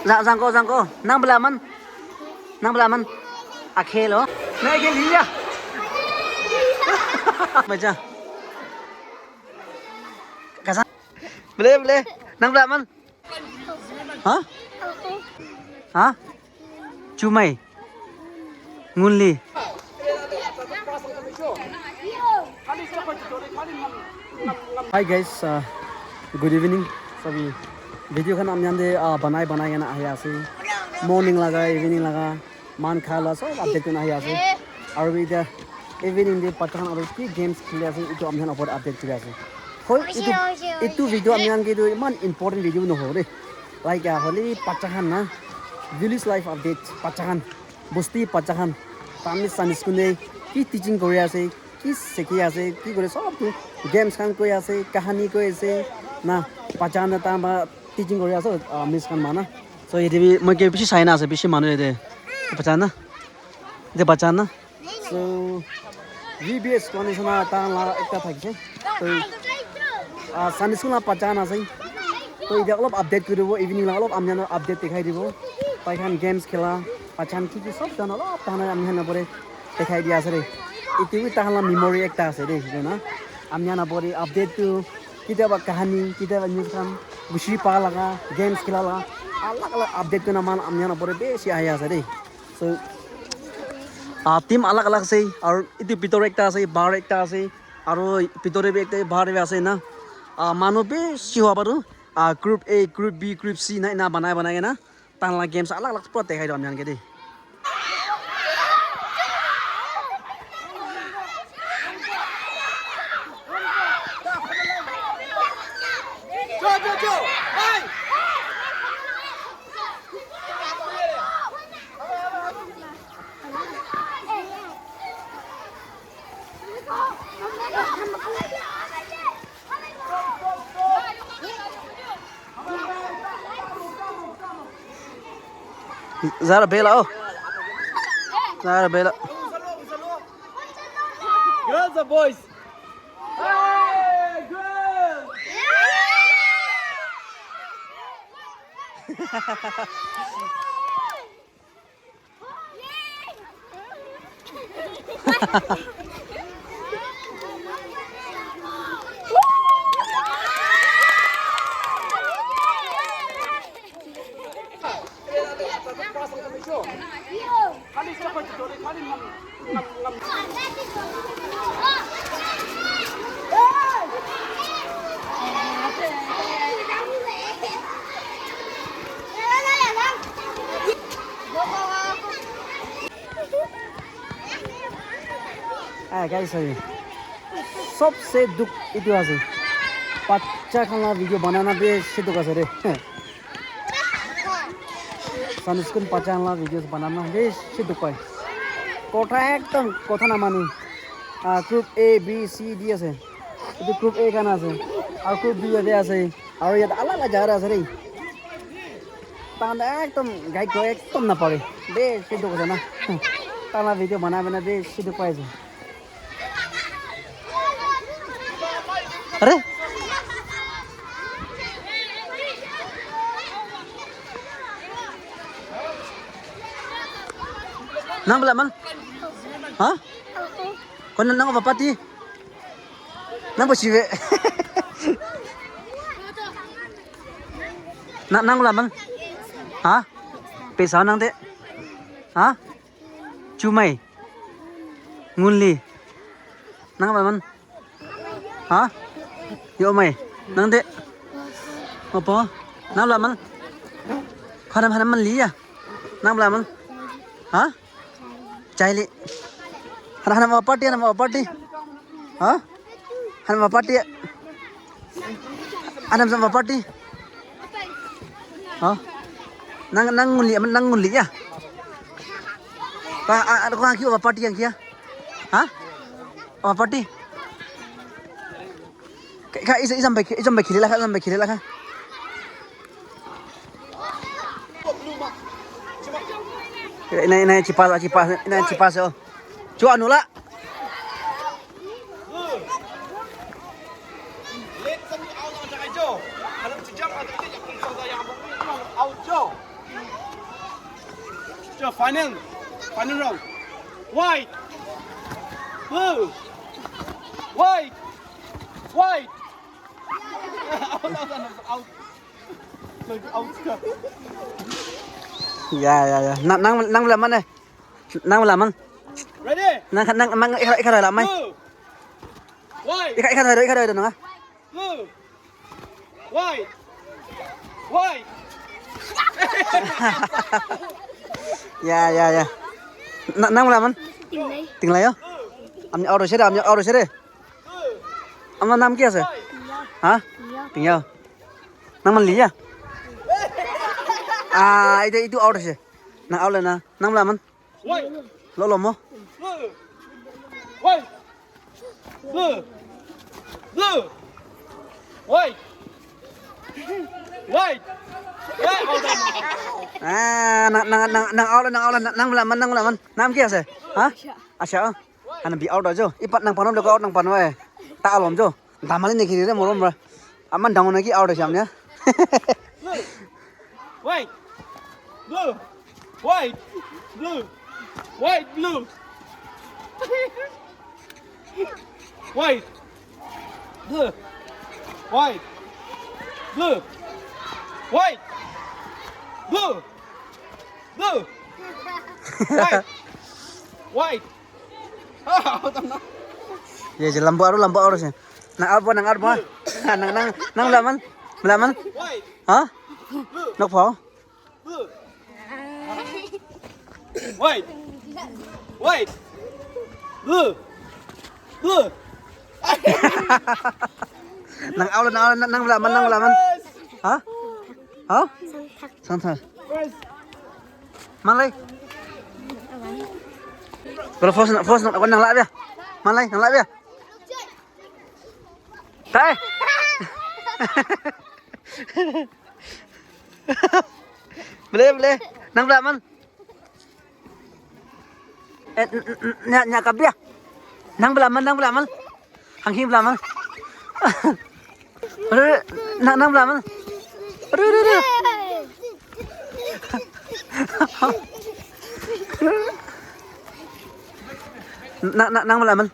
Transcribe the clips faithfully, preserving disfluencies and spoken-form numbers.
Zang, zang ko, zang ko. Nang bela man. Nang bela man. Akhel ho. Nai ke liya. Bacha. Kasa. Bele, bele. Nang bela man. Ha? Ha? Chumai. Ngunli. Hi guys, uh, good evening. Sabi video khan amyande uh, banai banai kena ahi ase. Morning laga, evening laga, man khala sob update kena ahi ase. Aru bhi etia evening de pachan aru ki games kheli ase itu amyan upor update kuri ase. Hoi itu, itu video amyan ke tu iman important video no ho de. Like uh, holi pachan na village life update pachan. Bosti pachan. Tami Sunday school ne ki teaching kuri ase, ki sikhi ase, ki kore sob tu games khan koi ase, kahani koi ase, na pachan na tama teaching kuri ase, uh, miss khan mana. So yate bi moi ke bishi sai na ase, bishi manu yate pachan na, yate pachan na. So V B S condition na ta la ekta thakise. So uh, Sunday school na pachan ase. To etia olop update kuri dibo, evening la olop amyan update dekhai dibo. Tai khan games khela, pachan ki ki sob jana olop tai khan amyan na pore dekhai dia ase de. Itu bi tai khan la memory ekta ase de, etu na. Amyan na pore update tu kitiaba kahani, kitiaba news khan, gushi pa laga, games khela laga, alag alag update tu na man amyan na pore bishi ahi ase de. So uh, team alag alag ase, aru itu bitor ekta ase, bahar ekta ase, aru bitor te bi ekta, bahar te bi ase na. Uh, manu bishi howa paru. Ah, group A, group B, group C na ena banai banai kena tai khan la games alag alag pura dekhai dibo ami khan ke de. Zara bela oh. Zara bela. Girls or boys? Hey, girls! Ah, guys, sorry. Sobse dukh etu ase. Bacha khan la video banana bishi dukh ase de. Sunday school bacha khan la videos banana bishi dukh pai. Kotha ekdom kotha na mani. Ah, group A, B, C, D ase. Etu group A khan ase. Aru group B yate ase. Aru yate alag alag jaga te ase de. Tahan ekdom guide kore ekdom napare. Bishi dukh ase na. Tahan la video banai banai bishi dukh pai ase. Are? Nang bela man? Ha? Kau nang apa party? Nang apa sih? Nang nang bela man? Ha? Pesa nang te? Ha? Chumai. Ngunli. Nang bela man? Ha? Yo mai. Nang de. Apa? Nang bela man? Hana hana man liya. Nang bela man? Ha? Chaili. Hana hana ma party, hana ma party. Ha? Hana ma party. Hana ma party. Ha? Nang nang ngunli, nang ngunli ya. Pa, a, a, ko ang kiyo party yang kiya? Ha? Oh, party. Ka, ka, isa, isang bike, isang bike, kilala ka, isang bike, kilala ka. Ina, ina, chipas, chipas, ina, chipas, oh. Chua, nula. Out, Joe. Final, final round. White, blue, white, white. Out, out, out, out. Like, out. Ya, ya, ya. Nang, nang, nang bela man eh? Nang bela man? Ready? Nang, nang, nang, ikha, ikha la mai. Blue, white, Ikha, ikha, ikha, ikha, ikha, nang. blue, white, white. Ya, ya, ya. Nang, nang bela man? Tinglei. Tinglei yo. Amni out sere, amni out sere. Amna nam ki ase? Ha? Tingyao. Nang man liya? Ah, itu, itu out ase. Nang out le na. Nang bela man? White, Lo lo mo. blue, white, blue, blue, white, white. White. Out. Ah, nang, nang, nang, nang out le, nang out le, nang, nang bela man, nang bela man. Nam ki ase? Ha? Asha. Ana bi out ajo. Ipat nang panom le ko out nang panom eh. Ta alom jo. Damali ne kiri re morom bra. Aman dangona ki out ase amne. Blue, white, blue, white, blue, white, blue, white, blue, white, blue, white, blue, blue, white, white. Ah, out na. Ye je lambo aru lambo aru se. Nang out bo nang out bo. Nang nang nang bela man. Bela man. White, Ha? Nok pho. blue, white, white, blue, blue. Nang out nang out nang bela man nang bela man. Ha? Ha? Sangthar. Malai. Bro, force na, force na, ako nang labia. Malai, nang labia. Tai. Bele, bele. Nang bela man. Eh, nya, nya kabia. Nang bela man, nang bela man. Hanghi bela man. Aduh, nang, nang bela man. Aduh, aduh, aduh. Nang, nang, nang bela man.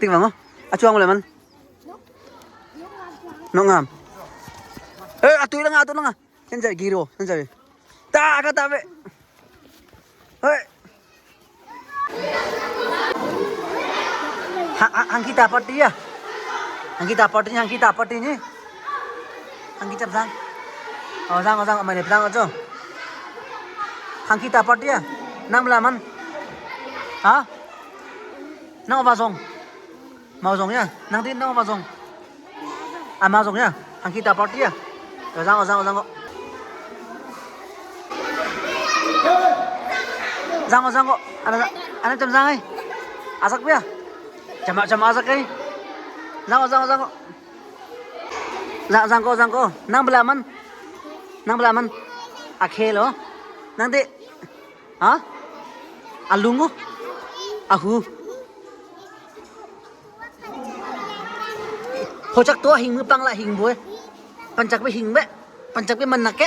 Ting bang, oh. Achuang bela man. Nongam. Eh, atu ilang, atu ilang. Senja giro, senja. Ta, kata be. Hei. Hang kita party ya. Hang kita party, hang kita party ni. Hang kita sang. Oh sang, oh sang, mana pelang aja. Hang kita party ya. Nang bela man. Ha? Nang apa song? Mau song ya. Nang tin nang apa song? Ah, mau song ya. Hang kita party ya. Sang, sang, sang. Sang, sang. Ana, ana cam sang ai. Asak pia. Cama, cama asak ai. Sang, sang, sang. Sang, sang ko, sang ko. Nang bela man. Nang bela man. Akhel oh. Nang ti. Ha? Alungo? Ahu. Hochak to hing mu pang la hing boy. Panchak be hing be. Panchak be man nake.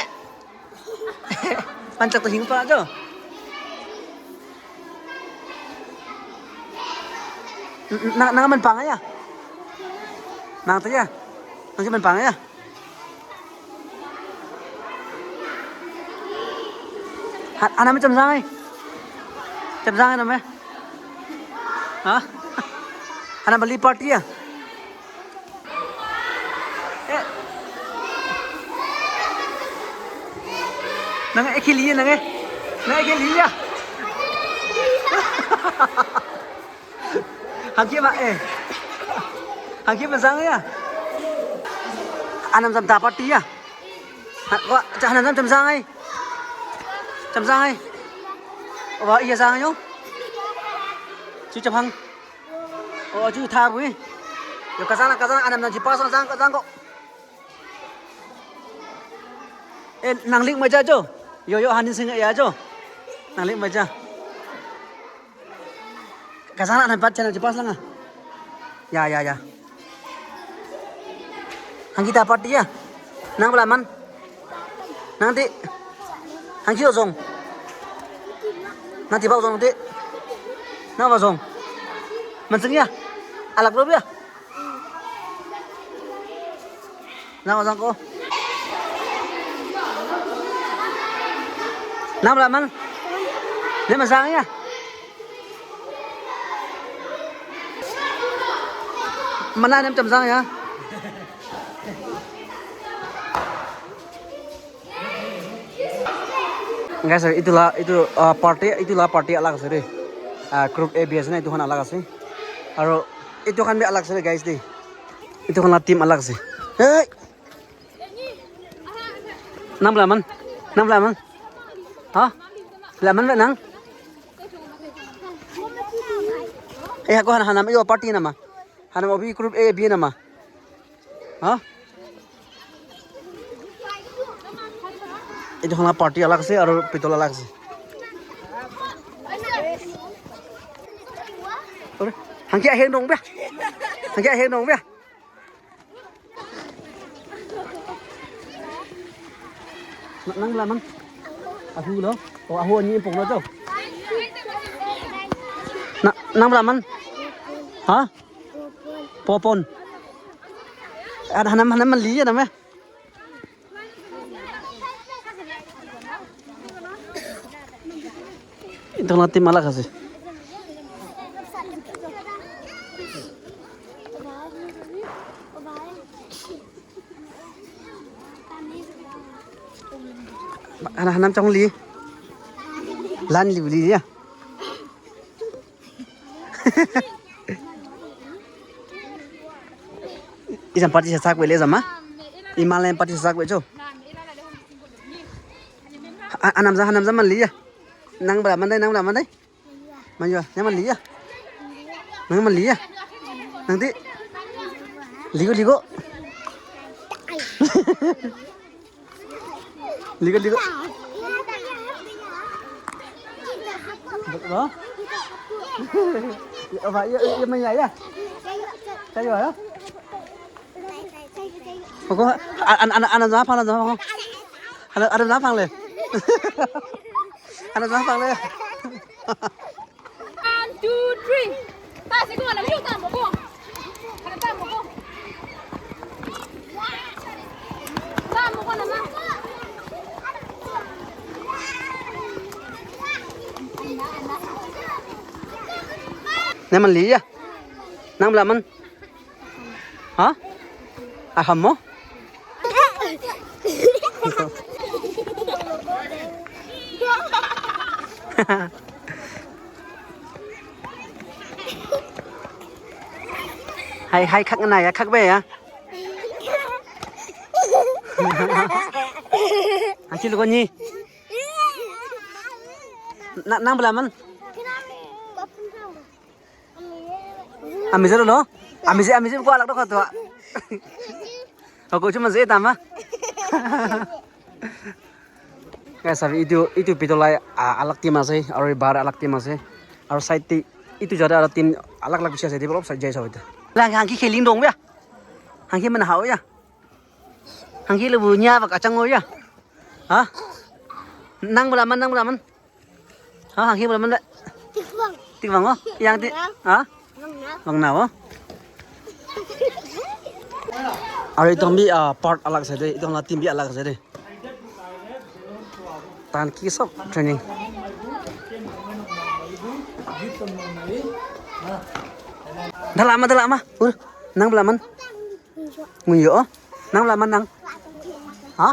Panchak to hing pa jo. Nang nang man pang ya. Nang to ya. Nang man pang ya. Ana me cham sang ai. Cham sang ai na me. Ha? Ana bali party ya. Eh. Nang ekhi liya nang eh. Nang ekhi liya. Hangki ma eh. Hangki ma sang ya. Anam sam dapat dia. Wa cha anam sam cham sang ai. Cham sang ai. Wa iya sang yo. Chu cham hang. O chu tha bui. Yo kasana kasana anam sam chi pa sang sang sang ko. Eh nang lik ma ja jo. Yo yo hanin sing ya jo. Nang lik ma ja. Kasana nan pat channel jepas langa. Ya ya ya. Hangki ta pat ya. Nang bela man. Nang ti. Hangki ozong. Nang tibau zong te. Nang ba zong. Mansing ya. Alak lo bia. Nang ba zong ko. Nang ba man. Ne masang ya. Mana nem tam sang ya. Guys, itu la itu uh, party itu la party alag ase de. Uh, group A B ase na itu khan alag ase. Aro itu khan bi alag ase de guys de. Itu khan la team alag ase. Hey! Nang bla man. Nang bla man. Ha? Bla man ba nang? Eh, aku hana hanam iyo party nama. Hanam obi group A B nama. Ha? Itu hana party alag ase aro pitol alag ase. Ore, hangke aheng dong bia. Hangke aheng dong bia. Nang bla man. Ahu lo. Oh, ahu ani pong lo jo. Nang bla man. Ha? Popon. Ada hanam hanam mali ya nama. Itu la team alag ase. Ana hanam chong li. Lan li li ya. Isan party sa sak wele zama. Imalan party sa sak wecho. Anam za hanam za man li ya. Nang bla man dai nang bla man dai. Maju, nyaman liya. Nyaman liya. Nanti ligo ligo. Ligo ligo. Apa? Ya, apa? Ya, ya, ya, ya. Tayo ya. Ako, an an an an zama pang, an zama pang. An an zama pang le. An an zama pang le. One, two, three. Tasi ko na liu tamo ko. Kada tamo ko. Tamo ko na ma. Nyaman liya. Nang bla man. Ha? Aham mo? Hai hai khak na ya khak be ya. Anchi lo ni. Na nang bla man. Ami zero lo. Ami ze ami ze ko alak do khato. Ako chuma ze tama. Guys, sabi itu itu pitolai uh, alak team ase, aru bar alak team ase, aru side te itu jara alak team alak alak bishi ase, develop side jai sabi itu. Lang hangki kheling dong ya, hangki mana hao ya, hangki lebu nya bak acang ya, ha, nang belaman nang belaman. Ha, hanghi bala manda. Tikvang. Tikvang oh. Yang ti. Ha? Vang na. Vang na oh. Aru itong bi ah, part alag ase de, itong la team bi alag ase de. Tan ki sob training. Dala ma dala ma. Ur, nang bala man. Nguyo oh. Nang bala man nang. Ha?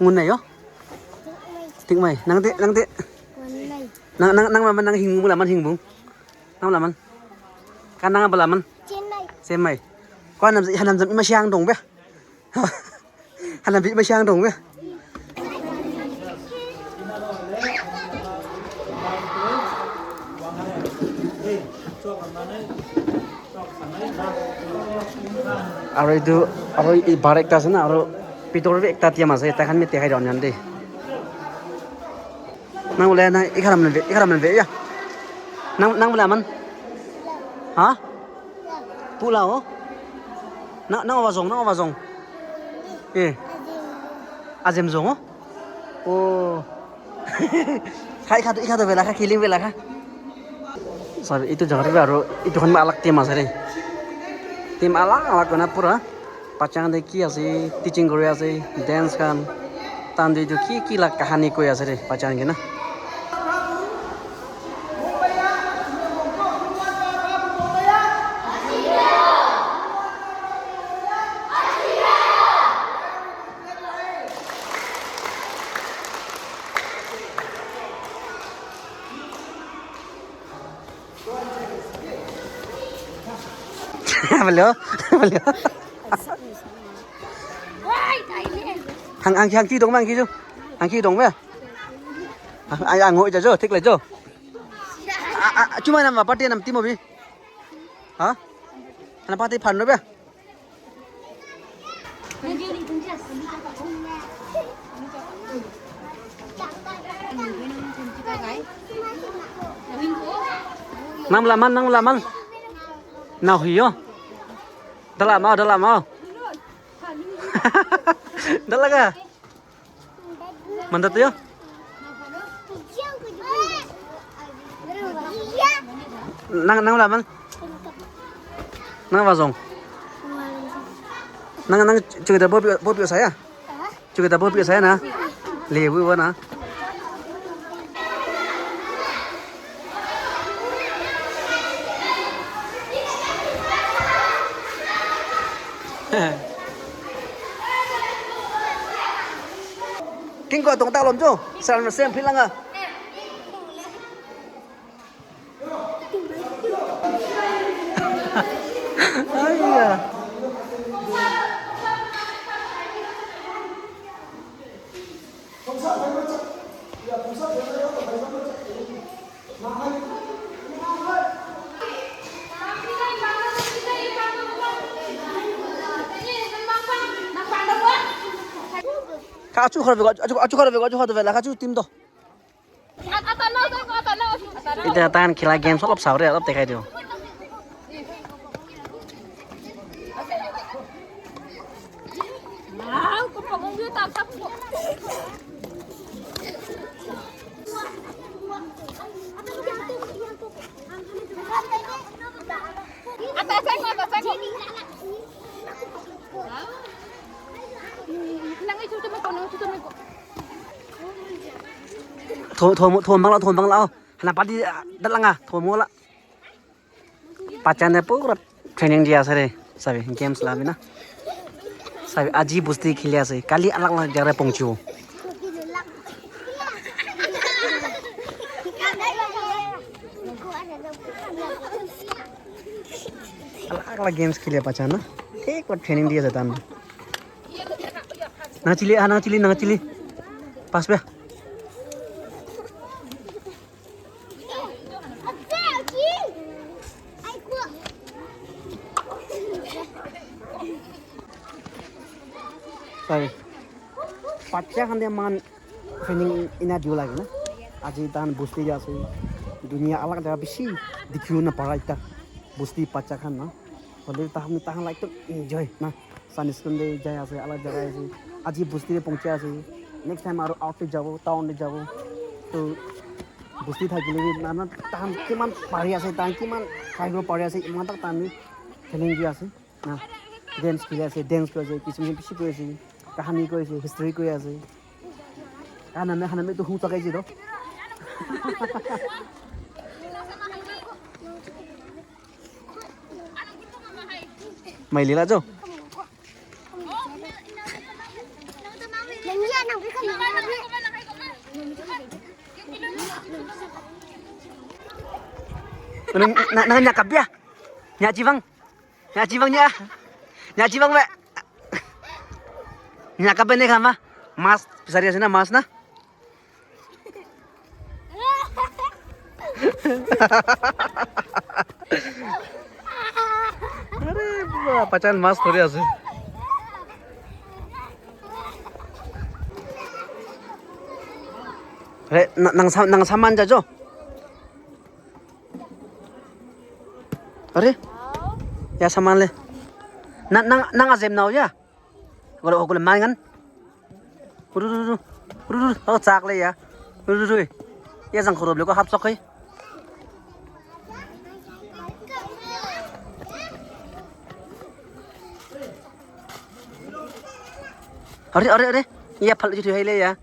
Ngun na yo. Tik mai. Nang ti nang ti. Nang nang nang bala man nang hing bala man hing bung. Nang bala man. Kan nang bala man. Sem mai. Ko hanam hanam jam ima siang dong be. Hanam bi ima siang dong be. Aru etu aru bar ekta ase na aru pitor te bi ekta team ase tai khan bi dikhai dia nai de. Nang bole na ekharam nang ekharam nang ya. Nang nang bole aman. Ha? Pula oh. Nang nang wazong nang wazong. Eh. Azem zong oh. Oh. Khai kha tu, ikha tu bela kha, kilim bela kha. Sabi, itu jaga tu aru itu khan bi alag team ase de. Team alag alag koi na pura. Bachan te ki ase, teaching kori ase, dance khan. Tahan tu itu ki ki la kahani koi ase de, bachan ke na. Hello, hello. Hang, hang, hang ki dong, hang ki ju. Hang ki dong ba. Ai, ai, ngoi ja jo, thik le jo. A, a, chuma nam ba, party nam timo bi. Ha? Ana party phan no ba. Nang laman, nang laman. Nau hiyo. Dalama, dalama. Dalaga. Mandat yo. Nang, nang laman. Nang wazong. Nang, nang chukita bopi, bopi saya. Chukita bopi saya na. Lebu wana. King ko tong ta lom jo. Sal na sem philanga. Aiya. Ka achu khara bego, achu, achu khara bego, achu khara bego, la ka chu team do. Ite tahan khila games olop saure, olop dekhai diyo. Tho, tho, tho bang la, tho bang la. Hana party, ah, dalanga, tho mo la. Bachan te pura training di ase re, sabi, games la bi na. Sabi, aji bosti khili ase, kali alag alag jaga te pongchibo. Alag alag games khili bachan na. Thik pura training di ase tahan. Nang chili, ah, nang chili, nang chili. Pas be. Sorry. Bachan khan te man training ena dibo lage na. Aji tahan bosti te ase. Dunia alag jaga bishi dikhibo na para ekta. Bosti bachan khan na. Hoile tahan, tahan la ekdom enjoy na. Sunday school te jai ase, alag jaga ase. Aji bosti te pongchi ase. Next time aru out te jabo, town te jabo. To bosti thakile bi na, na, tahan kiman pari ase, tahan kiman khai koribo pari ase, iman tak tahan training di ase. Na, games khili ase, dance kori ase, kisam kisam bishi kori ase, kahani koi ase, history koi ase. Hana me, hana me to hu takai je to. Mai lila jo. Nang, nang, nang nyakap ya? Nyak chibang. Nyak chibang nya. Nyak chibang be. Nyakap ne kama. Mas, pisari ase na mas na. Are, bachan mas thori ase. Are, na-, nang sa-, nang saman jajo. Are? Ya saman le. Na, nang, nang azem nau ya. Wala, wala, mangan. Ru, ru, ru. Ru, ru, ru. Oh, chak le ya. Ru, ru, ru. Iya jang khoro beli ko hap sok hai. Are, are, are. Iya phal jutu hai le ya.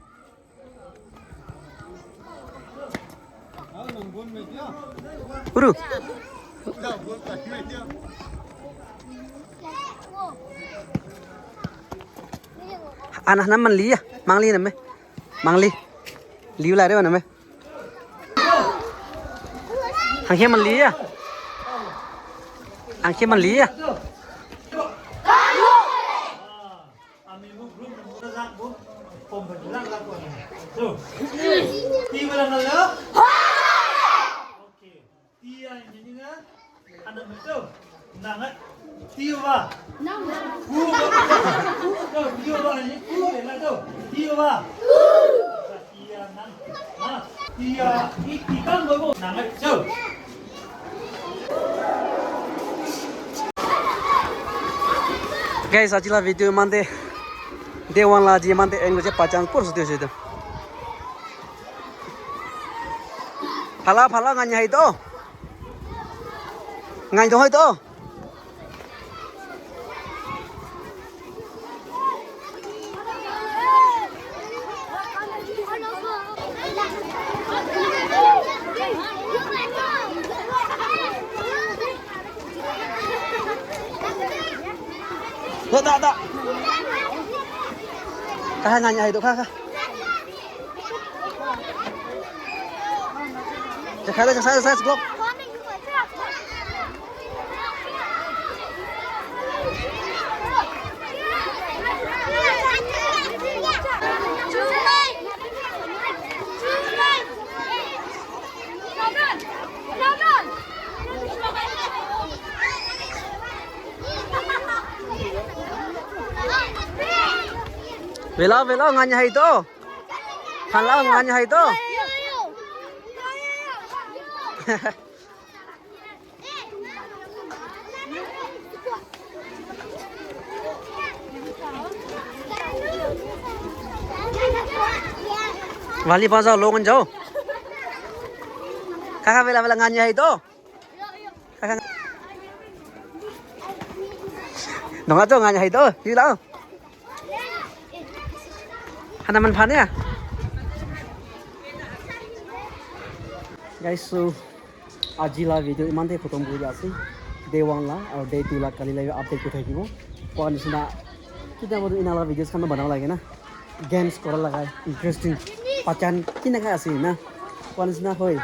Uru. Anah naman liya, mangli name. Mangli. Liu la re name. Angke man liya. Angke man liya. Ami mo group mo na lang bo. Pom ba lang lang bo. So. Ti ba lang lang? Okay. Ti ya ini ni na. Ano mo to? Nangat. Ti ba? Ku ba? Ku ba? Ti ba ni? Ku ba na to? Ti ba? Ti ya nang. Ha? Ti ya. Ti kan ba mo? Nangat. So. Guys, aji la video mande. Day one la aji mande end goje pachan pur suti suti. Phala phala nganya hai to. Ngai to hai to. Dak, dak, dak. Kha, kha, nganya hai to, kha, kha. Jakha, jakha, jakha, jakha. Vela, vela, nganya hai to. Phala nganya hai to. Wali pa jao, lo ngan jao. Kha, kha, vela, vela, nganya hai to. Kha, kha. Dong ato nganya hai to. Yu la. Hana man phan ya. Guys, so aji la video iman te khotom kuri ase. Day one la aru day two la kali la update kuri thakibo. Koa nisina kitabor ina la videos khan banabo lage na. Games kora laga interesting pachan kinaka ase na. Koa nisina hoi.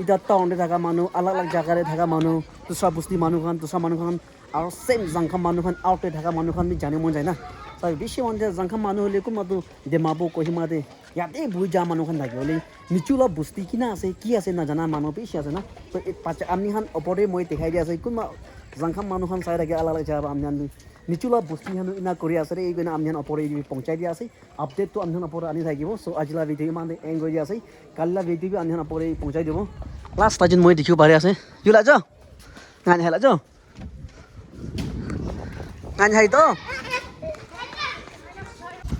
Ita town te thaka manu, alag alag jaga te thaka manu, dusra busti manu khan, dusra manu khan, aru same Zangkham manu khan, out te thaka manu khan bi jane mon jai na. Sabi bishi mon jai Zangkham manu hole kunba tu Dimapur Kohima te yate buhi ja manu khan thaki bole nichu la busti kina ase, ki ase na jana manu bishi ase na. To e pacha ami khan opor te moi dikhai di ase kunba Zangkham manu khan sai thake alag alag jaga ami khan bi nichu la busti khan ina kuri ase re, koina ami khan opor te bi pohonchai di ase. Update to ami khan opor te ani thakibo. So aji la video iman te end kuri di ase. Kali la video bi ami khan opor te pohonchai dibo. Last ta jin moi dikhibo pari ase. Yu la jo. Ngan hela jo. Ngan hai to.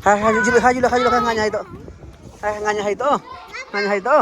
Ha ha ju ha ju ha ju ngan hai to. Ha ngan hai to. Ngan hai to.